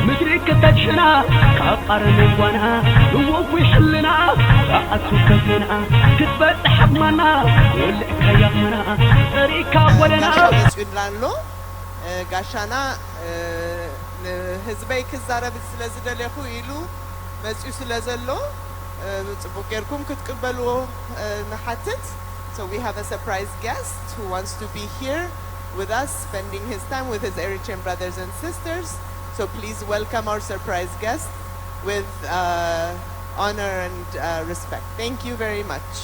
ምድሪ ክተድሕና ካብ ኣረሜን ጓና፣ ንወጉ ሕልና ኣቱ ከፊና ክትበጽሕ ዓቕማና፣ ወልዕ ከያቕምና ጸሪግካ ጎደና። ጋሻ መጺኡልና ኣሎ። እ፣ ጋሻና፣ እ፣ ንህዝበይ ክዛረብ ስለ ዝደለኹ ኢሉ መጺኡ ስለ ዘሎ፣ እ፣ ጽቡቕ ጌርኩም ክትቅበልዎ፣ እ፣ ንሓትት። So we have a surprise guest who wants to be here with us, spending his time with his Eritrean brothers and sisters. So please welcome our surprise guest with, uh, honor and, uh, respect. Thank you very much.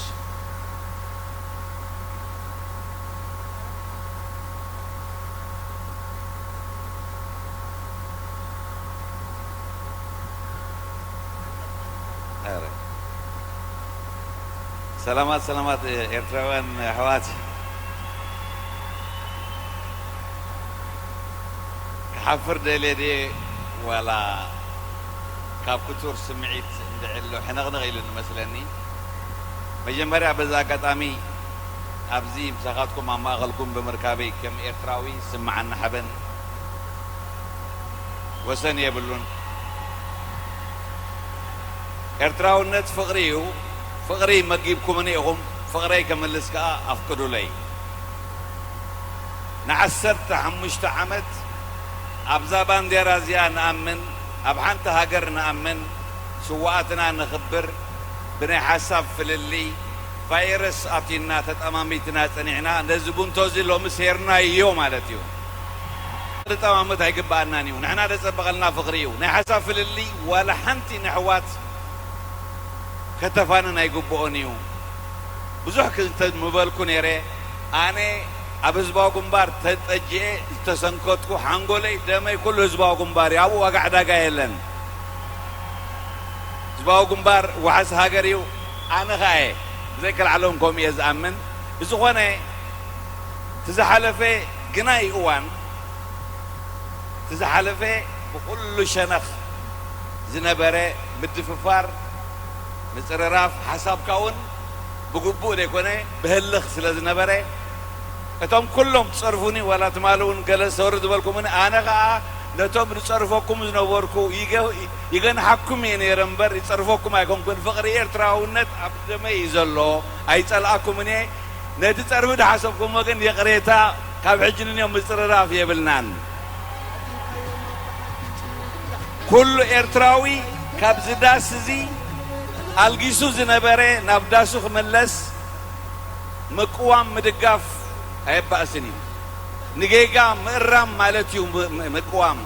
ኧረ፣ ሰላማት፣ ሰላማት ኤርትራውያን ኣሕዋት። ክሓፍር ደልየ ድየ ዋላ ካብ ክቱር ስምዒት እንድዒ ኣሎ ሕንቕንቕ ኢሉኒ መስለኒ። መጀመርያ በዚ ኣጋጣሚ ኣብዚ ምሳኻትኩም ኣብ ማእኸልኩም ብምርካበይ ከም ኤርትራዊ ዝስምዓኒ ሓበን ወሰን የብሉን። ኤርትራውነት ፍቕሪ እዩ። ፍቕሪ መጊብኩምኒ ኢኹም፣ ፍቕረይ ከምልስ ከኣ ኣፍቅዱለይ። ንዓሰርተ ሓሙሽተ ዓመት ኣብዛ ባንዴራ እዚኣ ንኣምን፣ ኣብ ሓንቲ ሃገር ንኣምን፣ ስውኣትና ነኽብር፣ ብናይ ሓሳብ ፍልልይ ቫይረስ ኣትዩና ተጠማሚትና ጸኒሕና፣ ነዚ ቡንቶ እዚ ሎሚ ሴርናዮ ማለት እዩ። ክጠማመት ኣይግብኣናን እዩ። ንሕና ዘጸበቐልና ፍቕሪ እዩ። ናይ ሓሳብ ፍልልይ ዋላ ሓንቲ ንኣሕዋት ከተፋንን ኣይግብኦን እዩ። ብዙሕ ክዝተ ምበልኩ ነይረ። ኣነ ኣብ ህዝባዊ ግንባር ተጠጅኤ ዝተሰንከትኩ፣ ሓንጎለይ፣ ደመይ፣ ኩሉ ህዝባዊ ግንባር እዩ። ኣብኡ ዋጋ ዕዳጋ የለን። ህዝባዊ ግንባር ዋሕስ ሃገር እዩ። ኣነ ኸኣ እየ፣ ብዘይከልዓሎም ከምኡ እየ ዝኣምን። ብዝኾነ፣ እቲ ዝሓለፈ ግናይ እዋን፣ እቲ ዝሓለፈ ብኹሉ ሸነኽ ዝነበረ ምድፍፋር፣ ምጽርራፍ፣ ሓሳብካ እውን ብግቡእ ዘይኮነ ብህልኽ ስለ ዝነበረ፣ እቶም ኩሎም ትጸርፉኒ፣ ዋላ ትማሊ እውን ገለ ሰሩ ዝበልኩምኒ፣ ኣነ ኸኣ ነቶም ዝጸርፈኩም ዝነበርኩ ይገ-፣ ይገንሓኩም እየ ነይረ እምበር፣ ይጸርፈኩም ኣይኮንኩን። ፍቕሪ ኤርትራውነት ኣብ ደመይ እዩ ዘሎ፣ ኣይጸልኣኩምን እየ። ነቲ ጸርፊ ዝሓሰብኩሞ ግን ይቕሬታ፣ ካብ ሕጂ ንንዮም ምጽርራፍ የብልናን። ኩሉ ኤርትራዊ ካብዚ ዳስ እዚ ኣልጊሱ ዝነበረ ናብ ዳሱ ክምለስ፣ ምቅዋም ምድጋፍ ኣየባእስን እዩ። ንጌጋ ምእራም ማለት እዩ ም-፣ ም-፣ ምቅዋም።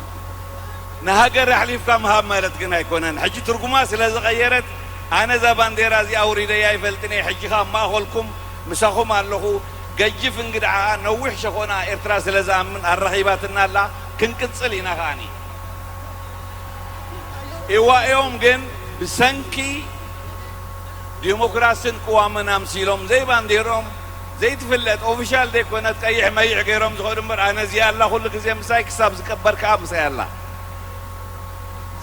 ንሃገር ኣሕሊፍካ ምሃብ ማለት ግን ኣይኮነን። ሕጂ ትርጉማ ስለ ዝቐየረት፣ ኣነ እዛ ባንዴራ እዚኣ ኣውሪደያ ኣይፈልጥን እየ። ሕጂ ኸኣ ኣብ ማእኸልኩም ምሳኹም ኣለኹ። ገጅፍ እንግድዓ ነዊሕ ሸኾና ኤርትራ ስለ ዝኣምን ኣራኺባትና ኣላ። ክንቅጽል ኢና ከኣኒ። ኢዋኦም ግን ብሰንኪ ዲሞክራስን ቅዋምን ኣምሲሎም ዘይባንዴርኦም ዘይትፍለጥ ኦፊሻል ዘይኮነት ቀይሕ መይሕ ገይሮም ዝኸዱ እምበር፣ ኣነ እዚኣ ኣላ ኩሉ ግዜ ምሳይ፣ ክሳብ ዝቀበር ከኣ ምሳይ ኣላ።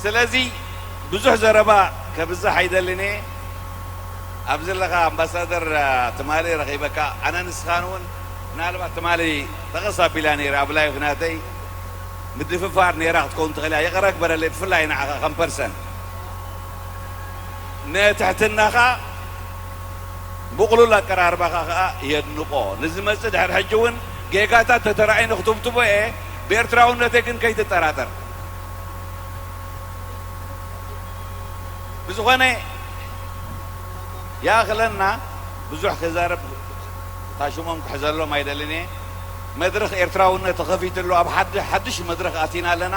ስለዚ ብዙሕ ዘረባ ከብዝሕ ኣይደልን እየ። ኣብዚ ኣለኻ ኣምባሳደር፣ አ፣ ትማሊ ረኺበካ፣ ኣነ ንስኻን እውን ምናልባት ትማሊ ጠቐስ ኣቢላ ነይረ ኣብ ላይፍ ናተይ። ምድፍፋር ነይራ ክትከውን ትኽእል እያ። ይቕረ ግበረለይ፣ ብፍላይ ንዓኻ ከም ፐርሰን። ንትሕትናኻ ብቕሉል ኣቀራርባኻ ኸኣ የድንቖ። ንዝመጽእ ድሕሪ ሕጂ እውን ጌጋታት ተተራእዩኒ ክትብትቦ እየ፣ ብኤርትራውነተይ ግን ከይትጠራጠር። ብዝኾነ ይኣኽለና፣ ብዙሕ ክዛረብ እታ ሽሞም ክሕዘሎም ኣይደልን እየ። መድረኽ ኤርትራውነት ተኸፊቱ ኣሎ። ኣብ ሓድ-፣ ሓድሽ መድረኽ ኣቲና ኣለና።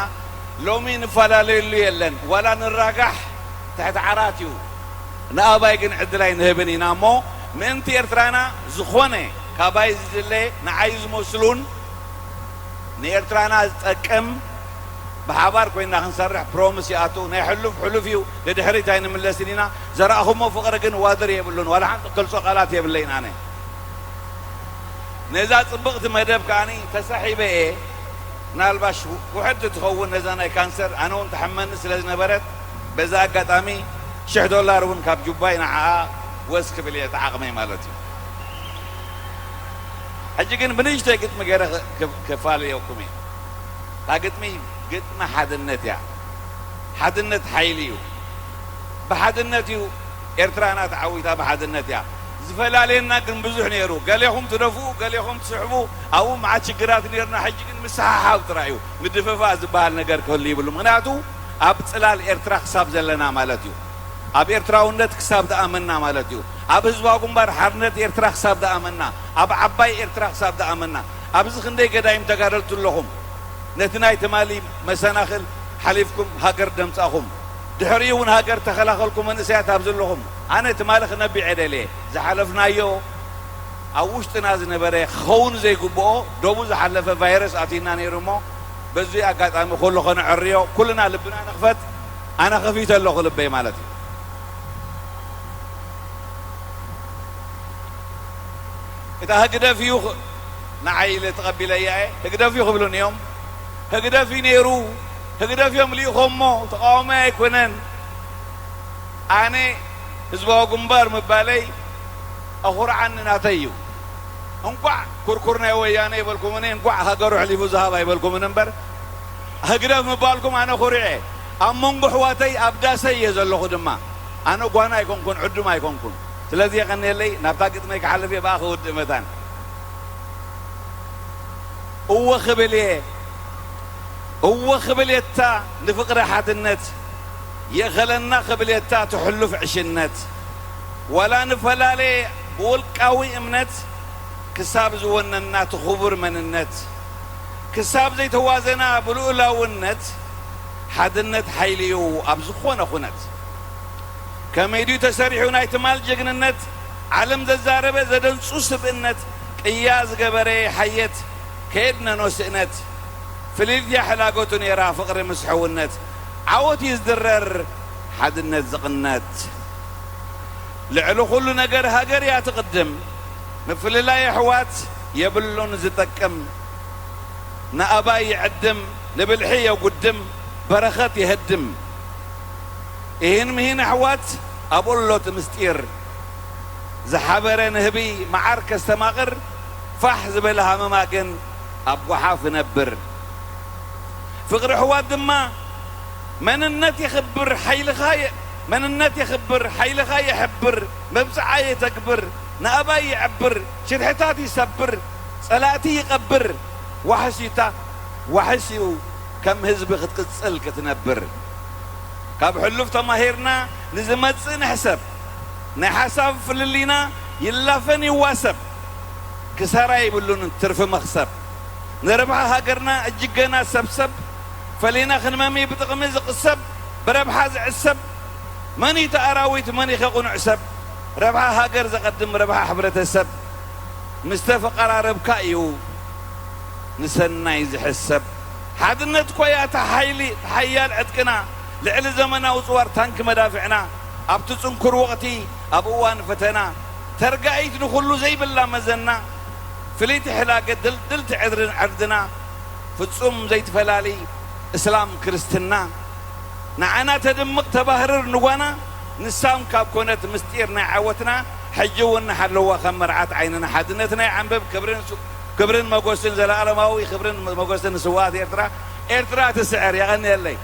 ሎሚ ንፈላለየሉ የለን። ዋላ ንራጋሕ ትሕቲ ዓራት እዩ። ንኣባይ ግን ዕድል ኣይንህብን ኢና እሞ፣ ምእንቲ ኤርትራና ዝኾነ ካባይ ዝድለ ንዓይ ዝመስሉን ንኤርትራና ዝጠቅም ብሓባር ኮይና ክንሰርሕ ፕሮምስ ይኣቱ። ናይ ሕሉፍ ሕሉፍ እዩ፣ ንድሕሪት ኣይንምለስን ኢና። ዘራእኹሞ ፍቕሪ ግን ዋድር የብሉን። ዋላ ሓንቲ ክገልጾ ቃላት የብለይን ኣነ። ነዛ ጽብቕቲ መደብ ከኣኒ ተሳሒበ እየ። ምናልባሽ ውሕድ ትኸውን ነዛ ናይ ካንሰር፣ ኣነ እውን ተሐመኒ ስለ ዝነበረት፣ በዛ ኣጋጣሚ ሽሕ ዶላር እውን ካብ ጁባይ ንዓኣ ወስ ክብል እየ፣ እቲ ዓቕመይ ማለት እዩ። ሕጂ ግን ብንእሽተይ ግጥሚ ገይረ ክ-፣ ክ-፣ ከፋልየኩም እየ። እታ ግጥሚ፣ ግጥሚ ሓድነት እያ። ሓድነት ሓይሊ እዩ። ብሓድነት እዩ ኤርትራና ተዓዊታ፣ ብሓድነት እያ። ዝፈላልየና ግን ብዙሕ ነይሩ። ገሌኹም ትደፍኡ፣ ገሌኹም ትስሕቡ፣ ኣብኡ መዓት ሽግራት ነይርና። ሕጂ ግን ምስሓሓብ ጥራይ እዩ። ምድፍፋእ ዝበሃል ነገር ክህሉ ይብሉ። ምኽንያቱ ኣብ ጽላል ኤርትራ ክሳብ ዘለና ማለት እዩ። ኣብ ኤርትራውነት ክሳብ ዝኣመንና ማለት እዩ። ኣብ ህዝባዊ ግንባር ሓርነት ኤርትራ ክሳብ ዝኣመንና፣ ኣብ ዓባይ ኤርትራ ክሳብ ዝኣመንና፣ ኣብዚ ክንደይ ገዳይም ተጋደልቲ ኣለኹም። ነቲ ናይ ትማሊ መሰናኽል ሓሊፍኩም ሃገር ደምጻኹም፣ ድሕሪኡ እውን ሃገር ተኸላኸልኩም መንእሰያት ኣብዚ ኣለኹም። ኣነ ትማሊ ክነብዕ እየ ደልየ። ዝሓለፍናዮ ኣብ ውሽጥና ዝነበረ ክኸውን ዘይግብኦ ደቡ ዝሓለፈ ቫይረስ ኣትዩና ነይሩ እሞ፣ በዚ ኣጋጣሚ ኩሉ ከነዕርዮ፣ ኩልና ልብና ንኽፈት። ኣነ ከፊተ ኣለኹ ልበይ ማለት እዩ። እታ ህግደፍ እዩ ኽ-፣ ንዓይ ኢለ ተቐቢለያ እየ። ህግደፍ እዩ ክብሉኒ እዮም። ህግደፍ እዩ ነይሩ። ህግደፍ እዮም ልኢኾሞ፣ ተቃዋማይ ኣይኮነን። ኣነ ህዝባዊ ግንባር ምባለይ ኣኹርዓኒ ናተይ እዩ። እንቋዕ ኩርኩር ናይ ወያነ ይበልኩምኒ፣ እንቋዕ ሃገሩ ኣሕሊፉ ዝሃብ ኣይበልኩምን እምበር፣ ህግደፍ ምባልኩም ኣነ ኩሪዐ። ኣብ መንጎ ኣሕዋተይ ኣብ ዳሰይ እየ ዘለኹ ድማ። ኣነ ጓና ኣይኮንኩን፣ ዕዱም ኣይኮንኩን። ስለዚ የቐንየለይ፣ ናብታ ግጥመይ ክሓልፍ እየ፣ ብኣ ክውድእ መታን። እወ ክብል እየ፣ እወ ክብል እየ እታ ንፍቕሪ ሓድነት፣ ይእኸለና ክብል እየ እታ ትሕሉፍ ዕሽነት። ዋላ ንፈላለየ ብውልቃዊ እምነት፣ ክሳብ ዝወነና እቲ ክቡር መንነት፣ ክሳብ ዘይተዋዘና ብልኡላውነት፣ ሓድነት ሓይሊ እዩ ኣብ ዝኾነ ኩነት። ከመይ ድዩ ተሰሪሑ ናይ ትማል ጅግንነት፣ ዓለም ዘዛረበ ዘደንጹ ስብእነት፣ ቅያ ዝገበረ ሓየት፣ ከየድነኖ ስእነት። ፍልልቲ እያ ሕላገቱ ነይራ ፍቕሪ ምስ ሕውነት፣ ዓወት እዩ ዝድረር ሓድነት ዝቕነት። ልዕሊ ኩሉ ነገር ሃገር እያ ትቕድም፣ ምፍልላይ ኣሕዋት የብሉን ዝጠቅም። ንኣባይ ይዕድም፣ ንብልሒ የጉድም፣ በረኸት የህድም። ኢሂን ምሂን ኣሕዋት ኣብኡ ኣሎ እቲ ምስጢር። ዝሓበረ ንህቢ መዓር ከስተማቕር፣ ፋሕ ዝበለ ሃመማ ግን ኣብ ጓሓፍ ይነብር። ፍቕሪ ኣሕዋት ድማ መንነት የኽብር፣ ሓይልኻ የ-፣ መንነት የኽብር፣ ሓይልኻ የሕብር፣ መብጽዓ የተግብር፣ ንኣባይ ይዕብር፣ ሽርሕታት ይሰብር፣ ጸላእቲ ይቐብር። ዋሕስ እዩታ፣ ዋሕስ እዩ ከም ህዝቢ ክትቅጽል ክትነብር። ካብ ሕሉፍ ተማሂርና ንዝመጽእ ንሕሰብ። ናይ ሓሳብ ፍልልይና ይላፈን ይዋሰብ። ክሳራ የብሉን ትርፊ መኽሰብ። ንረብሓ ሃገርና እጅገና ሰብሰብ። ፈሊና ክንመሚ ብጥቕሚ ዝቕሰብ፣ ብረብሓ ዝዕሰብ። መን እዩ እቲ ኣራዊት፣ መን እዩ ኸ ቕኑዕ ሰብ? ረብሓ ሃገር ዘቐድም፣ ረብሓ ሕብረተሰብ። ምስ ተፈቐራረብካ እዩ ንሰናይ ዝሕሰብ። ሓድነት እኮ እያ እታ ሓይሊ፣ እታ ሓያል ዕጥቅና። ልዕሊ ዘመናዊ ጽዋር ታንኪ መዳፍዕና፣ ኣብቲ ጽንኩር ወቕቲ፣ ኣብ እዋን ፈተና፣ ተርጋኢት ንኹሉ ዘይብላ መዘና፣ ፍልይቲ ሕላገት ድልድልቲ ዕድርን ዕርድና፣ ፍጹም ዘይትፈላሊ እስላም ክርስትና፣ ንዓና ተድምቕ ተባህርር ንጓና፣ ንሳም ካብ ኮነት ምስጢር ናይ ዓወትና፣ ሕጂ እውን ንሓለዋ ከም መርዓት ዓይንና። ሓድነትና ይዓንብብ። ክብርን ሱ-፣ ክብርን መጎስን፣ ዘለኣለማዊ ክብርን መጎስን ንስውኣት ኤርትራ። ኤርትራ ትስዕር። የቐንየለይ።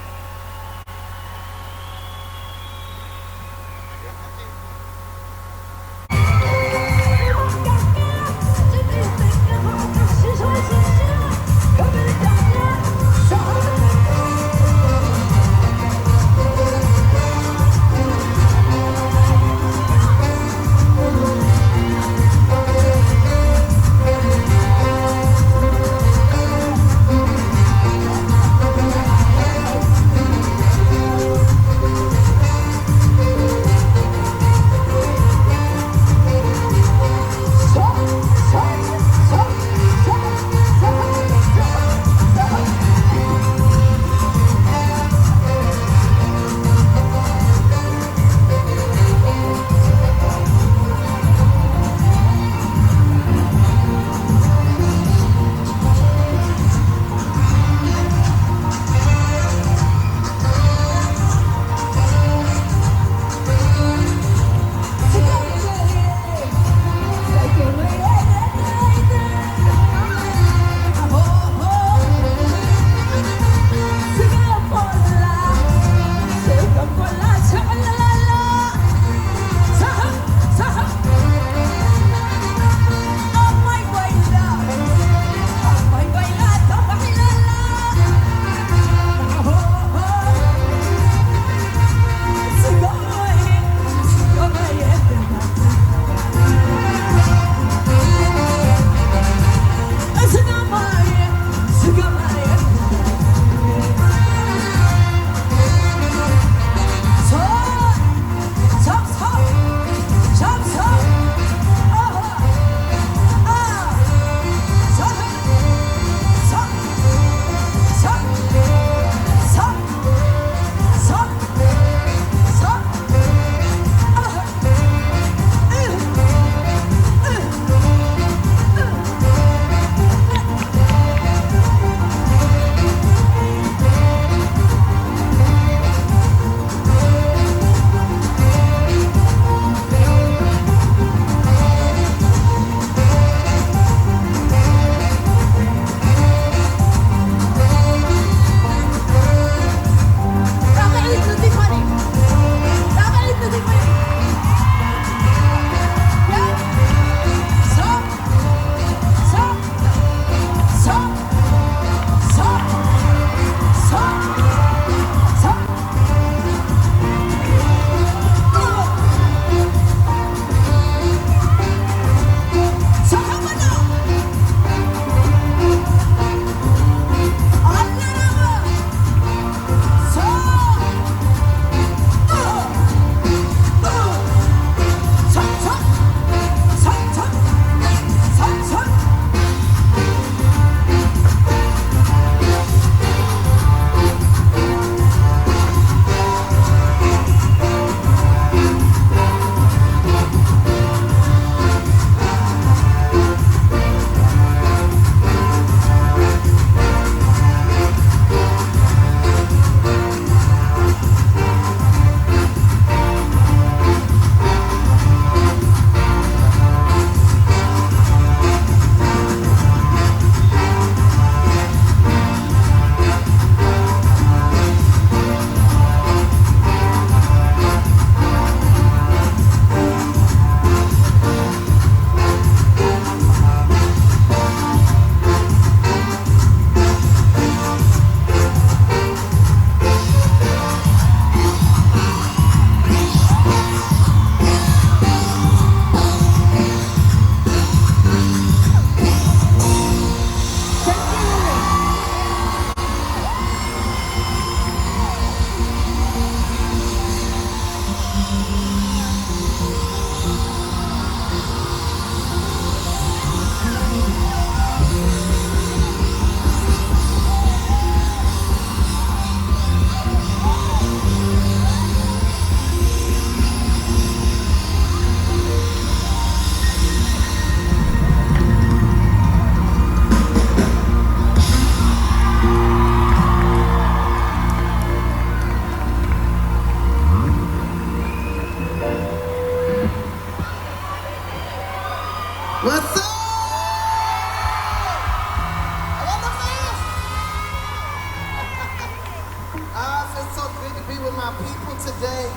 my people today.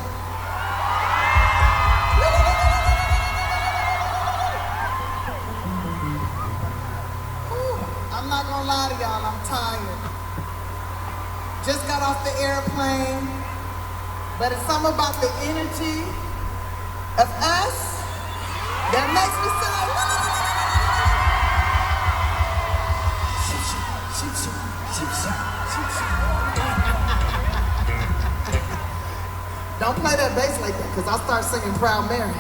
Whew, I'm not gonna lie to y'all, I'm tired. Just got off the airplane, but it's something about the energy of us that makes me say, don't play that bass like that, because I start singing Proud Mary.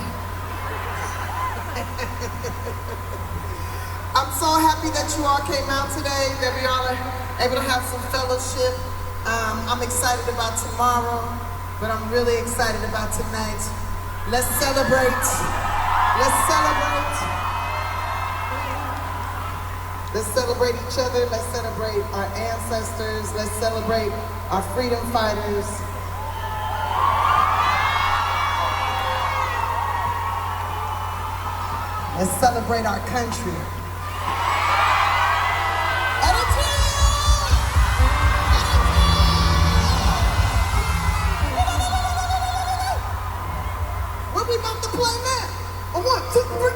I'm so happy that you all came out today, that we all are able to have some fellowship. Um, I'm excited about tomorrow, but I'm really excited about tonight. Let's celebrate. Let's celebrate. Let's celebrate each other. Let's celebrate our ancestors. Let's celebrate our freedom fighters. Let's celebrate our country. What we about to play now? A one, two, three.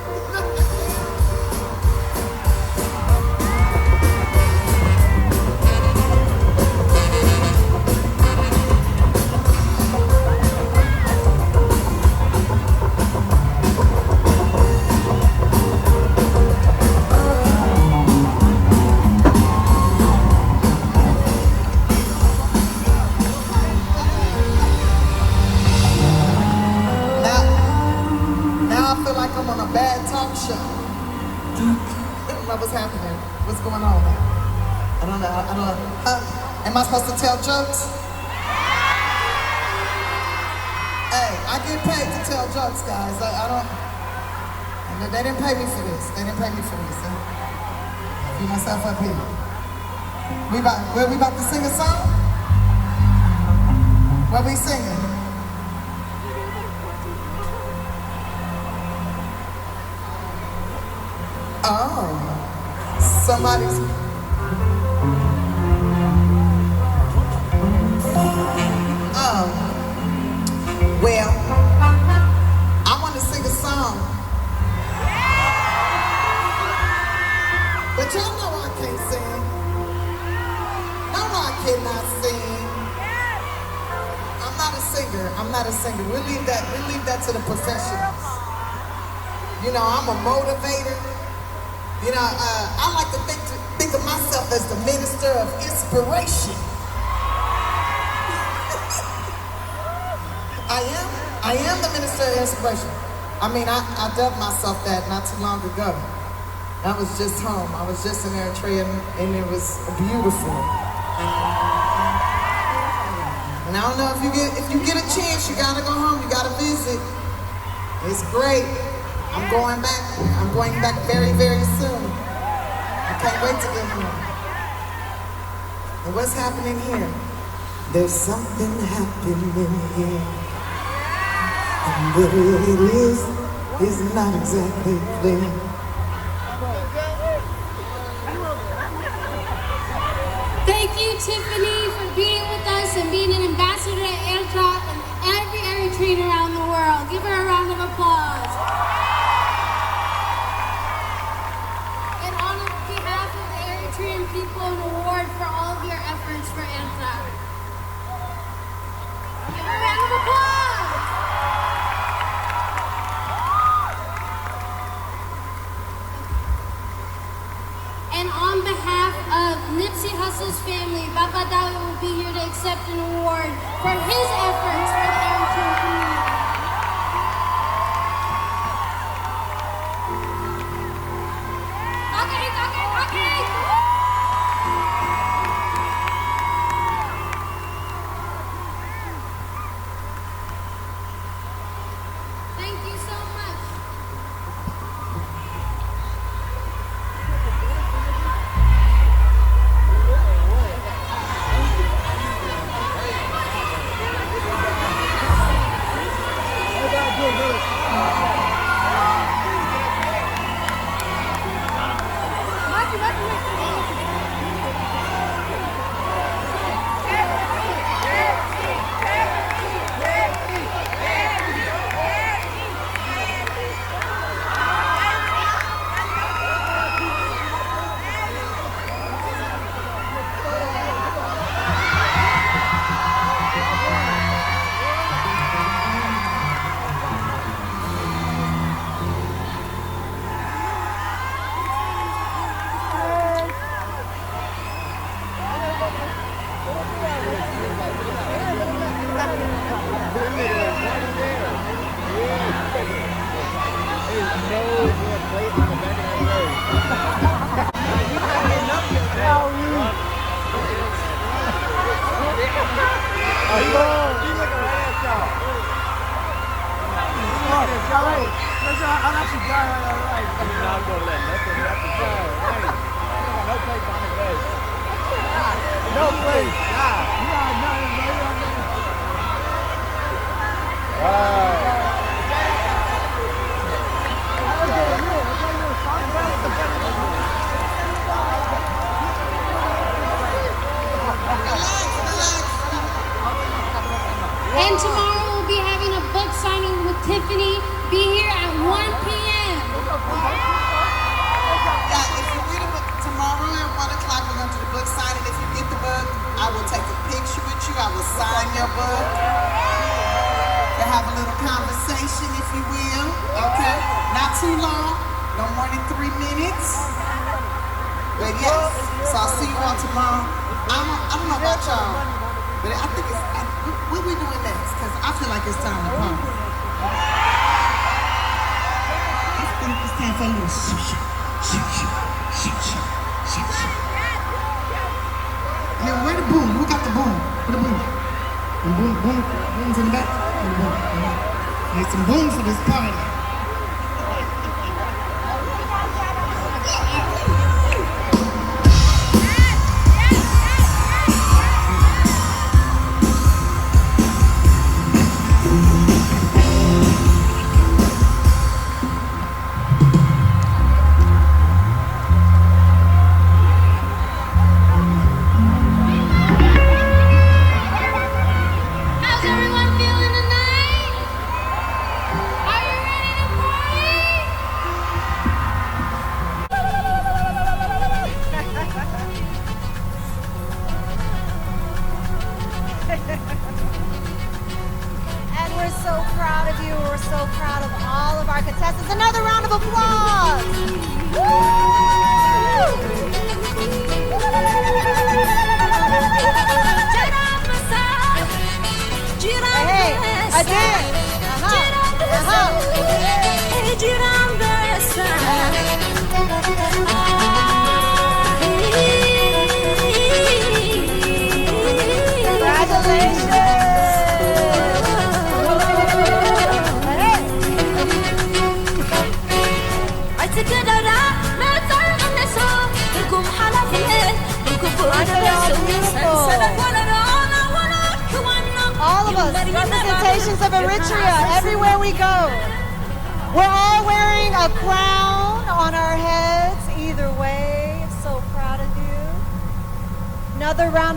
Now, now I feel like I'm on a bad talk show. I don't know what's happening. What's going on? I don't know. I don't know. Uh, am I supposed to tell jokes? Hey, I get paid to tell jokes, guys. I, I don't. And they didn't pay me for this. They didn't pay me for this. Huh? Be myself up here. We about, well, we about to sing a song? What we singing? Oh, somebody's. Oh, well, I want to sing a song. But y'all know I can't sing. No, I cannot sing. I'm not a singer. I'm not a singer. We'll leave that. We'll leave that to the professionals. You know, I'm a motivator. You know, uh, I like to think to think of myself as the minister of inspiration. I am. I am the minister of inspiration. I mean, I, I dubbed myself that not too long ago. I was just home. I was just in Eritrea, and, and it was beautiful. And I don't know if you get if you get a chance, you gotta go home. You gotta visit. It's great. I'm going back. I'm going back very, very soon. I can't wait to get home. And what's happening here? There's something happening here. And what it is, is not exactly clear. Thank you, Tiffany, for being with us and being an ambassador to Ertra and every Eritrean around the world. Give her a round of applause. And on behalf of the Eritrean people, an award for all of your efforts for Ertra. Give her a round of applause. And on behalf of Nipsey Hussle's family, Baba Dawe will be here to accept an award for his efforts for the Eritrean community. Okay, okay, okay. Thank you so much. And tomorrow we'll be having a book signing with Tiffany. Be here at one p.m. Yeah, if you read a book tomorrow at one o'clock, we're going to do the book signing. If you get the book, I will take a picture with you. I will sign your book. To have a little conversation, if you will. Okay? Not too long. No more than three minutes. But yes, so I'll see you all tomorrow. I don't, I don't know about y'all, but I think it's, I, what, what we doing next? Because I feel like it's time to party. I think it's time for a little shoot, shoot, shoot, shoot, shoot, shoot, shoot, shoot. And then where the boom? Who got the boom? Where the boom? The boom, boom, boom's in the back. Boom, boom, boom. Need some boom for this party. How's everyone feeling tonight? Are you ready to party? And we're so proud of you. We're so proud of all of our contestants. Another round of applause. Woo! Hey, a dance. Uh-huh. Uh-huh. Congratulations. Hey. ኣይትገዳዳ መጻኢ መለሶ ትርጉም ሓላፍነት ብግቡእ Aren't they all ደረሱ beautiful? ሰንሰለት ወለዶ ናብ ወለዶ ክዋኖ All of us, ይንበር ይነበር representations of Eritrea everywhere we go. We're all wearing a crown on our heads either way. So proud of you. Another round.